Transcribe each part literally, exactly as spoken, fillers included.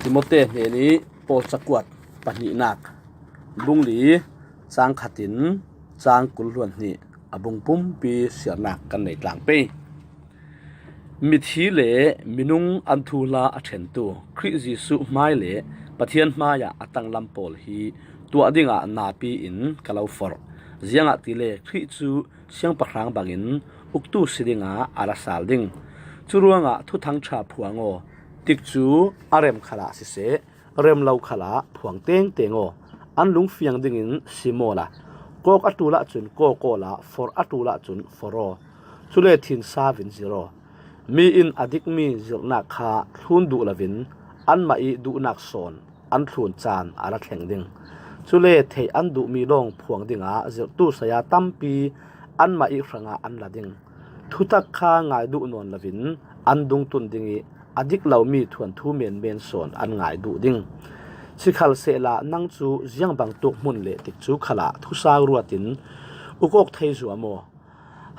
Timote hnenih Paul cakuat pahnihnak bung li cang khatin cang kul hluan hnih a bung pumpi siarnak kan nei tlang pei. Mithi le minung an thuhla a ṭhentu Khrih Jesuh hmai le Pathian hmaiah a tanglam pawl hi tuah dingah napi in ka lo forh. Ziangahtile Khrih cu siangpahrang bangin uktu si dingah a ra sal ding. Curuangah Thuthang ṭha phuang aw, tikcu a rem khalah siseh, rem lo khalah phuang tengteng aw. An lungfiang dingin sim awla, kawk a ṭul ahcun kawk awla, forh a ṭul ahcun forh aw. Cule thin sa vin zir aw. Mi in a dikmi zirhnak kha thlun duh loin anmah ih duhnak sawn an thlun caan a ra thleng ding. Cule theih an duhmi lawng phuang dingah zirhtu saya tampi anmah ih hrangah an la ding. Thutak kha ngai duh nawn loin an dungtun ding ih a dik lomi thuanthu menmen sawn an ngai duh ding. Sikhalsehla nang cu ziang bangtuk hmun le tikcu khalah thusau ruatin ukawk thei zuam aw.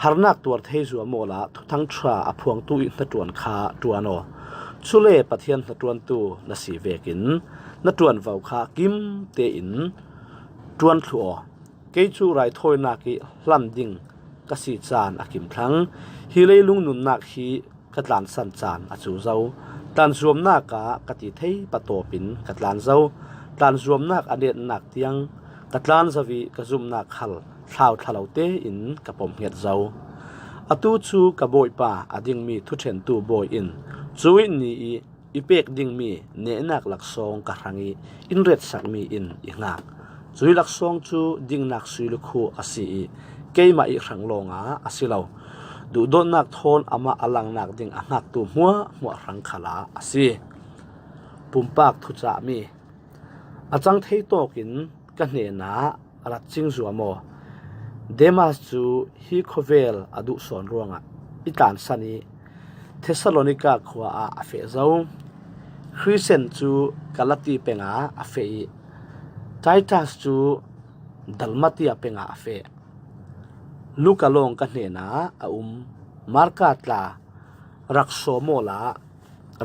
Harnak tuar thei zuam awla Thuthang ṭha a phuangtu ih hnaṭuan kha ṭuan aw. Cule Pathian hnaṭuantu na si vekin na ṭuanvo kha kim tein ṭuan thluh aw. Kei cu raithawinak ih hlan ding ka si caan a kim thlang. Hi leilung nunnak hi ka tlansan caan a cu zo. Tlanzuamnak ah ka ti thei patawp in ka tlan zo. Tlanzuamnak a netnak tiang ka tlan zo ih ka zumhnak khal thlauthla lo tein ka pomhnget zo. Atu cu ka Bawipa a dingmi thuṭhentu bawi in cuih ni ih i pek dingmi nehnak laksawng ka hrang ih in retsakmi in i hngak. Cuih laksawng cu dingnak sui lukhu a si ih keimah ih hrang lawngah a si lo. Duhdawtnak thawn amah a langnak ding a hngaktu hmuahhmuah hrang khalah a si. Pumpak thucahmi a cang thei tawkin ka hnenah rat cing zuam aw. Demas cu hi khuavel a duh sawn ruangah i tlansan ih Thessalonika khua ah a feh zo. Crescens cu Galati pengah a feh ih Titus cu Dalmatia pengah a feh. Luka lawng ka hnenah a um. Marka tla rak sawm awla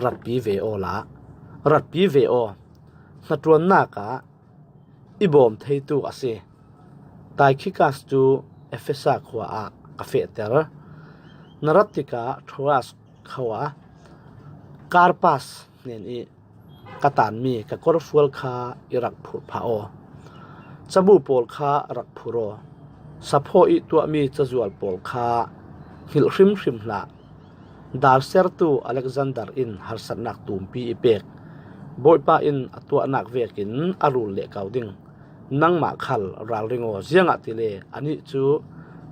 ratpi ve awla ratpi ve aw. Hnaṭuannak ah i bawm theitu a si. Taikhikas cu Efesa khua ah ka fehter. Na rat tikah Troas kho ah Karpas hnen ih ka tanmi ka korfual kha i rak phurh phah aw. Cabu pawl kha rak phur aw. Saphaw ih tuahmi cazual pawl kha hngilh hrimhrim hlah. Dalsertu Alexander in harsatnak tumpi i pek. Bawipa in a tuahnak vekin a rul leh ko ding. Nangmah khal ralring aw, ziangahtile anih cu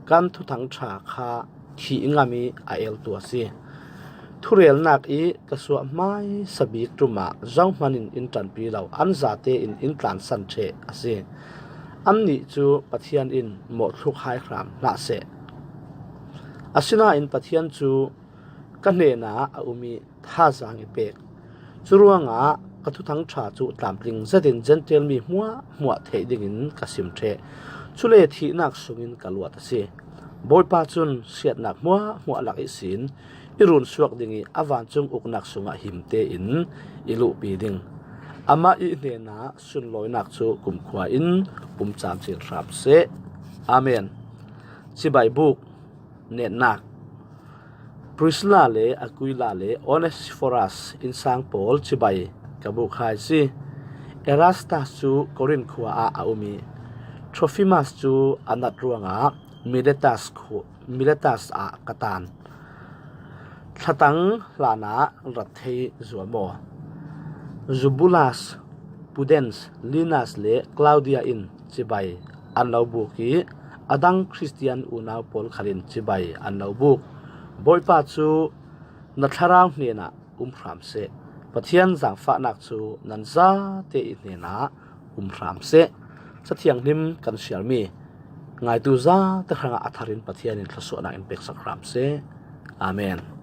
kan Thuthang ṭha kha thih ngam ih a eltu a si. Thurelnak ih ka suah hmaisa bik ṭum ah zohman in in ṭanpi lo, an zate in in tlansan ṭheh a si. Annih cu Pathian in mawhthluk hai hram hlah seh. Asinain Pathian cu ka hnenah a um ih thazaang i pek. Curuangah ka Thuthang ṭha cu tlamtling zetin Jentail mi hmuahhmuah theih dingin ka sim ṭheh. Cule thihnak sungin ka luat a si. Bawipa cun siatnak hmuahhmuah lak ihsin i runsuak ding ih a vancung uknak sungah him tein i luhpi ding. Amah ih hnenah sunlawinak cu kumkhua in um camcin hram seh. Amen. Cibai buk netnak. Priscilla le Aquila le Onesiforas innsang pawl cibai ka buk hai si. Erastas cu Korin khua ah a um ih Trophimas cu a nat ruangah Miletas khu-, Miletas ah ka tan. Thlatang hlanah rat thei zuam aw. Zubulas, Pudens, Linas le Claudia in cibai an lo buk ih a dang Khristian unau pawl khalin cibai an lo buk. Bawipa cu na thlarau hnenah um hram seh. Pathian zaangfahnak cu nan zate ih hnenah um hram seh. Cathianghlim kan siarmi ngaitu zate hrangah a tharin Pathian in thluasuahnak in peksak hram seh. Amen.